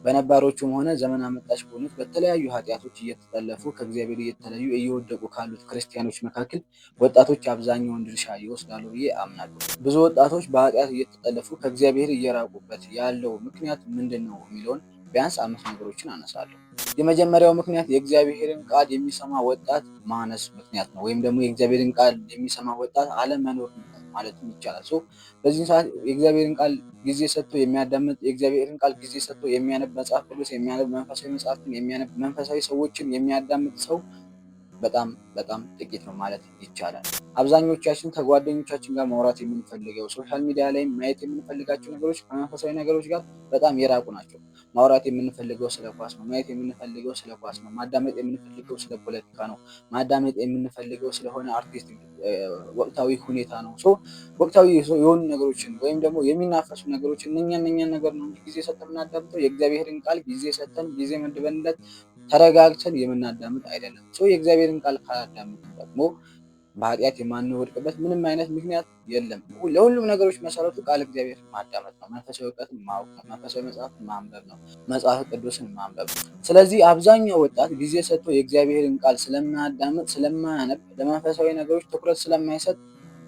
በነባሮቹም ሆነ ዘመን አመጣሽ በሆኑት በተለያዩ ኃጢአቶች እየተጠለፉ ከእግዚአብሔር እየተለዩ እየወደቁ ካሉት ክርስቲያኖች መካከል ወጣቶች አብዛኛውን ድርሻ ይወስዳሉ ብዬ አምናለሁ። ብዙ ወጣቶች በኃጢአት እየተጠለፉ ከእግዚአብሔር እየራቁበት ያለው ምክንያት ምንድን ነው የሚለውን ቢያንስ አምስት ነገሮችን አነሳለሁ። የመጀመሪያው ምክንያት የእግዚአብሔርን ቃል የሚሰማ ወጣት ማነስ ምክንያት ነው። ወይም ደግሞ የእግዚአብሔርን ቃል የሚሰማ ወጣት አለመኖር ማለትም ይቻላል። So በዚህ ሰዓት የእግዚአብሔርን ቃል ጊዜ ሰጥቶ የሚያዳምጥ፣ የእግዚአብሔርን ቃል ጊዜ ሰጥቶ የሚያነብ፣ መጽሐፍ ቅዱስ የሚያነብ፣ መንፈሳዊ መጽሐፍትን የሚያነብ፣ መንፈሳዊ ሰዎችን የሚያዳምጥ ሰው በጣም በጣም ጥቂት ነው ማለት ይቻላል። አብዛኞቻችን ከጓደኞቻችን ጋር ማውራት የምንፈልገው፣ social media ላይ ማየት የምንፈልጋቸው ነገሮች ከመንፈሳዊ ነገሮች ጋር በጣም የራቁ ናቸው። ማውራት የምንፈልገው ስለ ኳስ ነው። ማየት የምንፈልገው ስለ ኳስ ነው። ማዳመጥ የምንፈልገው ስለ ፖለቲካ ነው። ማዳመጥ የምንፈልገው ስለሆነ አርቲስት ወቅታዊ ሁኔታ ነው። So ወቅታዊ የሆኑ ነገሮችን ወይም ደግሞ የሚናፈሱ ነገሮችን እነኛን ነገር ነው እንጂ ጊዜ ሰጥተን የምናዳምጠው የእግዚአብሔርን ቃል ጊዜ ሰጥተን፣ ጊዜ መድበንለት፣ ተረጋግተን የምናዳምጥ አይደለም። So የእግዚአብሔርን ቃል ካላዳምጥ ደግሞ በኃጢአት የማንወድቅበት ምንም አይነት ምክንያት የለም። ለሁሉም ነገሮች መሰረቱ ቃል እግዚአብሔር ማዳመጥ ነው። መንፈሳዊ እውቀትን ማወቅ ነው። መንፈሳዊ መጽሐፍ ማንበብ ነው። መጽሐፍ ቅዱስን ማንበብ ነው። ስለዚህ አብዛኛው ወጣት ጊዜ ሰጥቶ የእግዚአብሔርን ቃል ስለማያዳምጥ፣ ስለማያነብ፣ ለመንፈሳዊ ነገሮች ትኩረት ስለማይሰጥ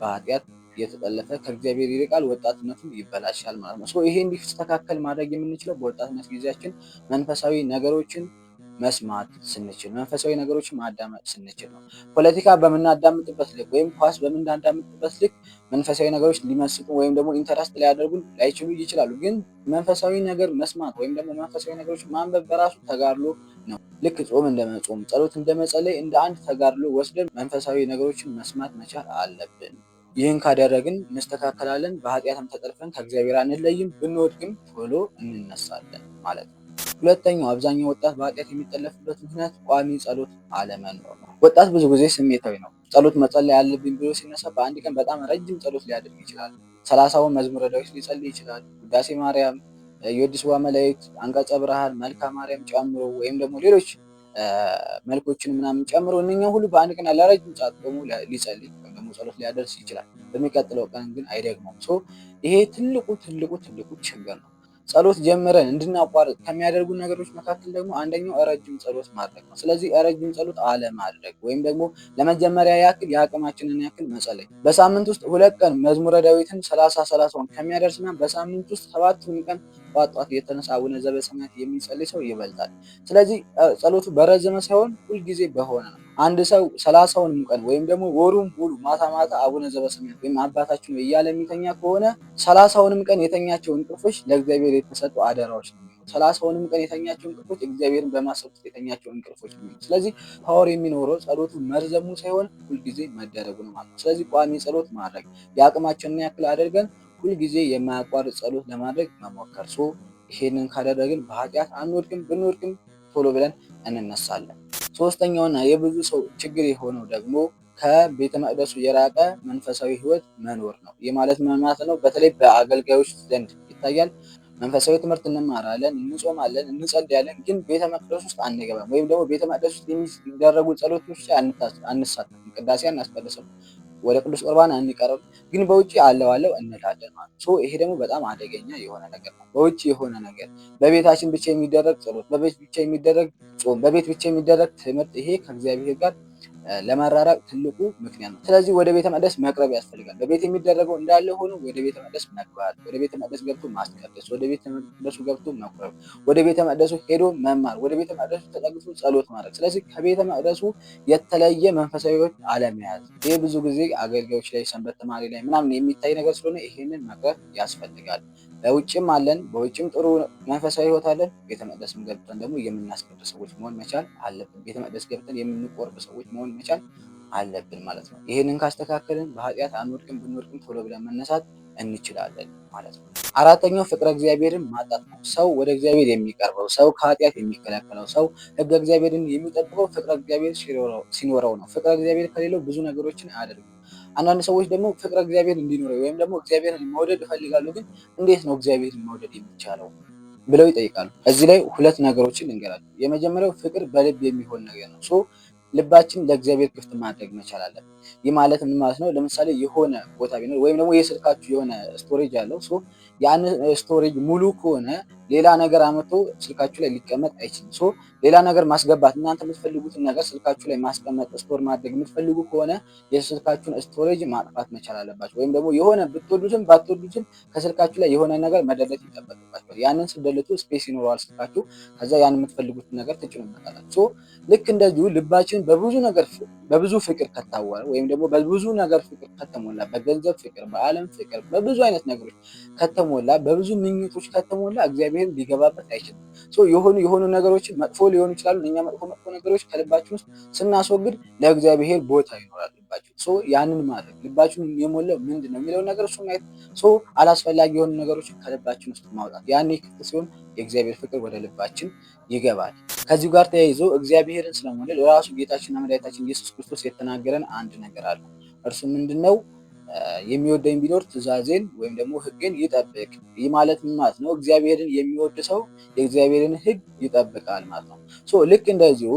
በኃጢአት እየተጠለፈ ከእግዚአብሔር ይርቃል፣ ወጣትነቱም ይበላሻል ማለት ነው። ይሄ እንዲስተካከል ማድረግ የምንችለው በወጣትነት ጊዜያችን መንፈሳዊ ነገሮችን መስማት ስንችል፣ መንፈሳዊ ነገሮችን ማዳመጥ ስንችል ነው። ፖለቲካ በምናዳምጥበት ልክ ወይም ኳስ በምናዳምጥበት ልክ መንፈሳዊ ነገሮች ሊመስጡ ወይም ደግሞ interest ሊያደርጉን ላይችሉ ይችላሉ። ግን መንፈሳዊ ነገር መስማት ወይም ደግሞ መንፈሳዊ ነገሮች ማንበብ በራሱ ተጋድሎ ነው። ልክ ጾም እንደመጾም፣ ጸሎት እንደመጸለይ እንደ አንድ ተጋድሎ ወስደን መንፈሳዊ ነገሮችን መስማት መቻል አለብን። ይህን ካደረግን እንስተካከላለን። በኃጢአትም ተጠልፈን ከእግዚአብሔር አንለይም። ብንወድቅም ቶሎ እንነሳለን ማለት ነው። ሁለተኛው አብዛኛው ወጣት በኃጢአት የሚጠለፍበት ምክንያት ቋሚ ጸሎት አለመኖር ነው። ወጣት ብዙ ጊዜ ስሜታዊ ነው። ጸሎት መጸለይ አለብኝ ብሎ ሲነሳ በአንድ ቀን በጣም ረጅም ጸሎት ሊያደርግ ይችላል። 30ውን መዝሙረ ዳዊት ሊጸልይ ይችላል። ውዳሴ ማርያም፣ ዮዲስ መላእክት፣ አንቀጸ ብርሃን፣ መልካ ማርያም ጨምሮ ወይም ደግሞ ሌሎች መልኮችን ምናምን ጨምሮ እነኛ ሁሉ በአንድ ቀን ለረጅም ሰዓት ቆሞ ሊጸልይ ወይም ደግሞ ጸሎት ሊያደርስ ይችላል። በሚቀጥለው ቀን ግን አይደግመውም። So ይሄ ትልቁ ትልቁ ትልቁ ችግር ነው። ጸሎት ጀምረን እንድናቋርጥ ከሚያደርጉ ነገሮች መካከል ደግሞ አንደኛው ረጅም ጸሎት ማድረግ ነው። ስለዚህ ረጅም ጸሎት አለማድረግ ወይም ደግሞ ለመጀመሪያ ያክል የአቅማችንን ያክል መጸለይ፣ በሳምንት ውስጥ 2 ቀን መዝሙረ ዳዊትን 30 30ውን ከሚያደርስና በሳምንት ውስጥ ሰባቱን ቀን ጧት ጧት የተነሳ አቡነ ዘበሰማያት የሚጸልይ ሰው ይበልጣል። ስለዚህ ጸሎቱ በረዘመ ሳይሆን ሁልጊዜ በሆነ ነው። አንድ ሰው 30ውንም ቀን ወይም ደግሞ ወሩን ሙሉ ማታ ማታ አቡነ ዘበሰማያት ወይም አባታችን እያለ የሚተኛ ከሆነ 30ውንም ቀን የተኛቸው እንቅልፎች ለእግዚአብሔር የተሰጡ አደራዎች ነው። 30ውንም ቀን የተኛቸው እንቅልፎች እግዚአብሔርን በማሰብ ውስጥ የተኛቸው እንቅልፎች ነው። ስለዚህ power የሚኖረው ጸሎቱ መርዘሙ ሳይሆን ሁልጊዜ መደረጉ ነው ማለት ነው። ስለዚህ ቋሚ ጸሎት ማድረግ፣ የአቅማችንን ያክል አድርገን ሁልጊዜ የማያቋርጥ ጸሎት ለማድረግ መሞከር። So ይሄንን ካደረግን በኃጢአት አንወድቅም፣ ብንወድቅም ቶሎ ብለን እንነሳለን። ሶስተኛውና የብዙ ሰው ችግር የሆነው ደግሞ ከቤተ መቅደሱ የራቀ መንፈሳዊ ሕይወት መኖር ነው። ይህ ማለት ምን ማለት ነው? በተለይ በአገልጋዮች ዘንድ ይታያል። መንፈሳዊ ትምህርት እንማራለን፣ እንጾማለን፣ እንጸልያለን፣ ግን ቤተ መቅደስ ውስጥ አንገባም። ወይም ደግሞ ቤተ መቅደስ ውስጥ የሚደረጉ ጸሎቶች አንሳተፍም፣ ቅዳሴ አናስቀድስም፣ ወደ ቅዱስ ቁርባን አንቀርብም፣ ግን በውጭ አለው አለው እንላለን ማለት ነው። ይሄ ደግሞ በጣም አደገኛ የሆነ ነገር ነው። በውጭ የሆነ ነገር፣ በቤታችን ብቻ የሚደረግ ጸሎት፣ በቤት ብቻ የሚደረግ ጾም፣ በቤት ብቻ የሚደረግ ትምህርት፣ ይሄ ከእግዚአብሔር ጋር ለመራራቅ ትልቁ ምክንያት ነው። ስለዚህ ወደ ቤተ መቅደስ መቅረብ ያስፈልጋል። በቤት የሚደረገው እንዳለ ሆኖ ወደ ቤተ መቅደስ መግባት፣ ወደ ቤተ መቅደስ ገብቶ ማስቀደስ፣ ወደ ቤተ መቅደሱ ገብቶ መቁረብ፣ ወደ ቤተ መቅደሱ ሄዶ መማር፣ ወደ ቤተ መቅደሱ ተጠግቶ ጸሎት ማድረግ። ስለዚህ ከቤተ መቅደሱ የተለየ መንፈሳዊ ሕይወት አለመያዝ። ይህ ብዙ ጊዜ አገልጋዮች ላይ፣ ሰንበት ተማሪ ላይ ምናምን የሚታይ ነገር ስለሆነ ይሄንን መቅረፍ ያስፈልጋል። በውጭም አለን፣ በውጭም ጥሩ መንፈሳዊ ሕይወት አለን። ቤተ መቅደስም ገብተን ደግሞ የምናስቀድስ ሰዎች መሆን መቻል አለብን። ቤተ መቅደስ ገብተን የምንቆርብ ሰዎች መሆን መቻል አለብን ማለት ነው። ይህንን ካስተካከልን በኃጢአት አንወድቅም፣ ብንወድቅም ቶሎ ብለን መነሳት እንችላለን ማለት ነው። አራተኛው ፍቅረ እግዚአብሔርን ማጣት ነው። ሰው ወደ እግዚአብሔር የሚቀርበው፣ ሰው ከኃጢአት የሚከላከለው፣ ሰው ሕገ እግዚአብሔርን የሚጠብቀው ፍቅረ እግዚአብሔር ሲኖረው ነው። ፍቅረ እግዚአብሔር ከሌለው ብዙ ነገሮችን አያደርግም። አንዳንድ ሰዎች ደግሞ ፍቅረ እግዚአብሔር እንዲኖረው ወይም ደግሞ እግዚአብሔርን መውደድ እፈልጋለሁ፣ ግን እንዴት ነው እግዚአብሔርን መውደድ የሚቻለው ብለው ይጠይቃሉ። እዚህ ላይ ሁለት ነገሮችን ልንገራችሁ። የመጀመሪያው ፍቅር በልብ የሚሆን ነገር ነው። So ልባችን ለእግዚአብሔር ክፍት ማድረግ መቻል አለብን። ይህ ማለት ምን ማለት ነው? ለምሳሌ የሆነ ቦታ ቢኖር ወይም ደግሞ የስልካችሁ የሆነ storage አለው። So ያን storage ሙሉ ከሆነ ሌላ ነገር አምጥቶ ስልካችሁ ላይ ሊቀመጥ አይችልም። So ሌላ ነገር ማስገባት፣ እናንተ የምትፈልጉትን ነገር ስልካችሁ ላይ ማስቀመጥ፣ store ማድረግ የምትፈልጉ ከሆነ የስልካችሁን storage ማጥፋት መቻል አለባችሁ። ወይም ደግሞ የሆነ ብትወዱትም ባትወዱትም ከስልካችሁ ላይ የሆነ ነገር መደለት ይጠበቅባችኋል። ያንን ስትደልቱ space ይኖረዋል ስልካችሁ። ከዛ ያን የምትፈልጉትን ነገር ትጭኑበታላችሁ። ልክ እንደዚሁ ልባችን በብዙ ነገር፣ በብዙ ፍቅር ከታወረ ወይም ደግሞ በብዙ ነገር ፍቅር ከተሞላ፣ በገንዘብ ፍቅር፣ በዓለም ፍቅር፣ በብዙ አይነት ነገሮች ከተሞላ፣ በብዙ ምኞቶች ከተሞላ እግዚአብሔርን ሊገባበት አይችልም። የሆኑ የሆኑ ነገሮችን፣ መጥፎ ሊሆኑ ይችላሉ። እኛ መጥፎ መጥፎ ነገሮች ከልባችን ውስጥ ስናስወግድ ለእግዚአብሔር ቦታ ይኖራል ልባችን። ያንን ማድረግ፣ ልባችን የሞላው ምንድን ነው የሚለውን ነገር እሱ ማየት፣ አላስፈላጊ የሆኑ ነገሮችን ከልባችን ውስጥ ማውጣት። ያኔ ክፍት ሲሆን የእግዚአብሔር ፍቅር ወደ ልባችን ይገባል። ከዚሁ ጋር ተያይዞ እግዚአብሔርን ስለመውደድ ራሱ ጌታችንና መድኃኒታችን ኢየሱስ ክርስቶስ የተናገረን አንድ ነገር አለ። እርሱ ምንድን ነው? የሚወደኝ ቢኖር ትእዛዜን ወይም ደግሞ ሕግን ይጠብቅ። ይህ ማለት ምን ማለት ነው? እግዚአብሔርን የሚወድ ሰው የእግዚአብሔርን ሕግ ይጠብቃል ማለት ነው። So ልክ እንደዚሁ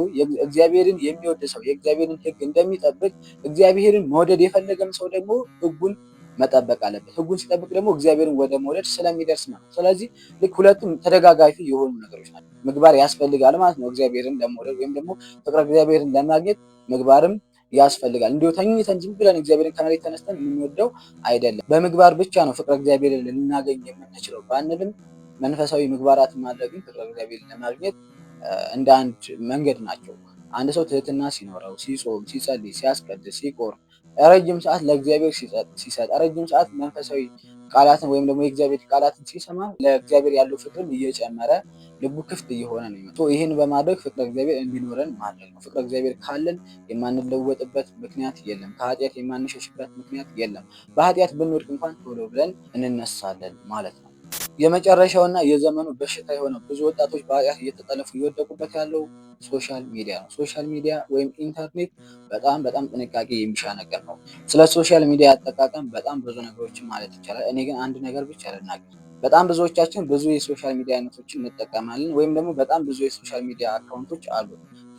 እግዚአብሔርን የሚወድ ሰው የእግዚአብሔርን ሕግ እንደሚጠብቅ፣ እግዚአብሔርን መውደድ የፈለገም ሰው ደግሞ ሕጉን መጠበቅ አለበት። ሕጉን ሲጠብቅ ደግሞ እግዚአብሔርን ወደ መውደድ ስለሚደርስ ነው። ስለዚህ ልክ ሁለቱም ተደጋጋፊ የሆኑ ነገሮች ናቸው። ምግባር ያስፈልጋል ማለት ነው። እግዚአብሔርን ለመውደድ ወይም ደግሞ ፍቅረ እግዚአብሔርን ለማግኘት ምግባርም ያስፈልጋል። እንዲሁ ተኝተን ዝም ብለን እግዚአብሔርን ከመሬት ተነስተን የምንወደው አይደለም። በምግባር ብቻ ነው ፍቅረ እግዚአብሔርን ልናገኝ የምንችለው ባንልም፣ መንፈሳዊ ምግባራትን ማድረግም ፍቅረ እግዚአብሔርን ለማግኘት እንደ አንድ መንገድ ናቸው። አንድ ሰው ትህትና ሲኖረው፣ ሲጾም፣ ሲጸልይ፣ ሲያስቀድስ፣ ሲቆርብ፣ ረጅም ሰዓት ለእግዚአብሔር ሲሰጥ፣ ረጅም ሰዓት መንፈሳዊ ቃላትን ወይም ደግሞ የእግዚአብሔር ቃላትን ሲሰማ ለእግዚአብሔር ያለው ፍቅርም እየጨመረ፣ ልቡ ክፍት እየሆነ ነው የሚመጣው። ይህን በማድረግ ፍቅረ እግዚአብሔር እንዲኖረን ማድረግ ነው። ፍቅረ እግዚአብሔር ካለን የማንለወጥበት ምክንያት የለም። ከኃጢአት የማንሸሽበት ምክንያት የለም። በኃጢአት ብንወድቅ እንኳን ቶሎ ብለን እንነሳለን ማለት ነው። የመጨረሻውና የዘመኑ በሽታ የሆነው፣ ብዙ ወጣቶች በኃጢአት እየተጠለፉ እየወደቁበት ያለው social media ነው። Social media ወይም ኢንተርኔት በጣም በጣም ጥንቃቄ የሚሻ ነገር ነው። ስለ social media አጠቃቀም በጣም ብዙ ነገሮችን ማለት ይቻላል። እኔ ግን አንድ ነገር ብቻ ልናገር። በጣም ብዙዎቻችን ብዙ የ social media አይነቶችን እንጠቀማለን፣ ወይም ደግሞ በጣም ብዙ የ social media account ኦች አሉ።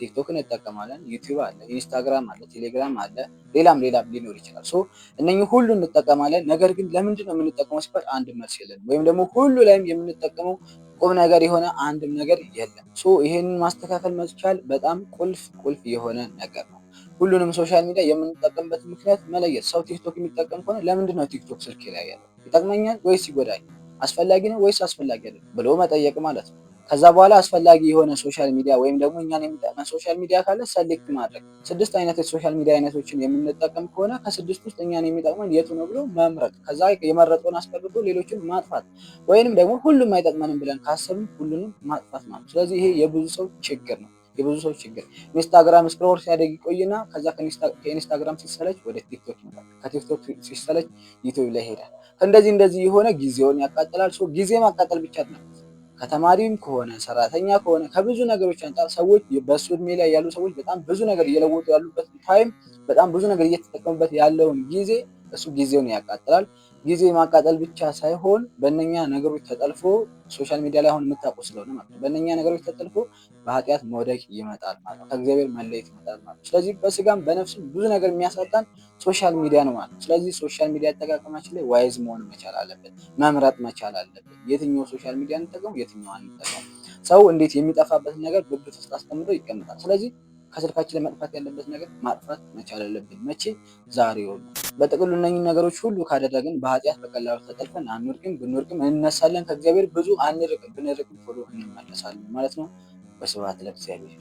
ቲክቶክ እንጠቀማለን፣ ዩቲዩብ አለ፣ ኢንስታግራም አለ፣ ቴሌግራም አለ፣ ሌላም ሌላም ሊኖር ይችላል። So እነኚህ ሁሉ እንጠቀማለን። ነገር ግን ለምንድን ነው የምንጠቀመው ሲባል አንድ መልስ የለንም። ወይም ደግሞ ሁሉ ላይም የምንጠቀመው ቁም ነገር የሆነ አንድም ነገር የለም። So ይሄንን ማስተካከል መቻል በጣም ቁልፍ ቁልፍ የሆነ ነገር ነው። ሁሉንም social media የምንጠቀምበት ምክንያት መለየት። ሰው ቲክቶክ የሚጠቀም ከሆነ ለምንድን ነው ቲክቶክ ስልክ ላይ ያለው? ይጠቅመኛል ወይስ ይጎዳኛል? አስፈላጊ ነው ወይስ አስፈላጊ አይደለም ብሎ መጠየቅ ማለት ነው። ከዛ በኋላ አስፈላጊ የሆነ social media ወይም ደግሞ እኛን የሚጠቅመን social media ካለ select ማድረግ። ስድስት አይነት የ social media አይነቶችን የምንጠቀም ከሆነ ከስድስት ውስጥ እኛን የሚጠቅመን የቱ ነው ብሎ መምረጥ። ከዛ የመረጠውን አስቀርቶ ሌሎችን ማጥፋት፣ ወይንም ደግሞ ሁሉም አይጠቅመንም ብለን ካሰብን ሁሉንም ማጥፋት ማለት ነው። ስለዚህ ይሄ የብዙ ሰው ችግር ነው። የብዙ ሰው ችግር ኢንስታግራም scroll ሲያደርግ ይቆይና ከዛ ከኢንስታግራም ሲሰለች ወደ ቲክቶክ ይመጣል። ከቲክቶክ ሲሰለች ዩቲዩብ ላይ ይሄዳል። እንደዚህ እንደዚህ የሆነ ጊዜውን ያቃጥላል። ጊዜ ማቃጠል ብቻ አይደለም። ከተማሪም ከሆነ፣ ሰራተኛ ከሆነ፣ ከብዙ ነገሮች አንጻር ሰዎች፣ በእሱ እድሜ ላይ ያሉ ሰዎች በጣም ብዙ ነገር እየለወጡ ያሉበት time፣ በጣም ብዙ ነገር እየተጠቀሙበት ያለውን ጊዜ እሱ ጊዜውን ያቃጥላል። ጊዜ ማቃጠል ብቻ ሳይሆን በእነኛ ነገሮች ተጠልፎ፣ social media ላይ አሁን የምታውቁ ስለሆነ ማለት ነው፣ በእነኛ ነገሮች ተጠልፎ በኃጢአት መውደቅ ይመጣል ማለት ነው። ከእግዚአብሔር መለየት ይመጣል ማለት ነው። ስለዚህ በስጋም በነፍስም ብዙ ነገር የሚያሳጣን social media ነው ማለት ነው። ስለዚህ social media አጠቃቀማችን ላይ wise መሆን መቻል አለብን። መምረጥ መቻል አለብን። የትኛው social media እንጠቀም፣ የትኛው አንጠቀም። ሰው እንዴት የሚጠፋበትን ነገር ብብት ውስጥ አስቀምጦ ይቀመጣል። ስለዚህ ከስልካችን ላይ መጥፋት ያለበት ነገር ማጥፋት መቻል አለብን። መቼ? ዛሬውኑ። በጥቅሉ እነኝህ ነገሮች ሁሉ ካደረግን በኃጢአት በቀላሉ ተጠልፈን አንወድቅም። ብንወድቅም እንነሳለን። ከእግዚአብሔር ብዙ አንርቅም። ብንርቅም ቶሎ እንመለሳለን ማለት ነው። ወስብሐት ለእግዚአብሔር።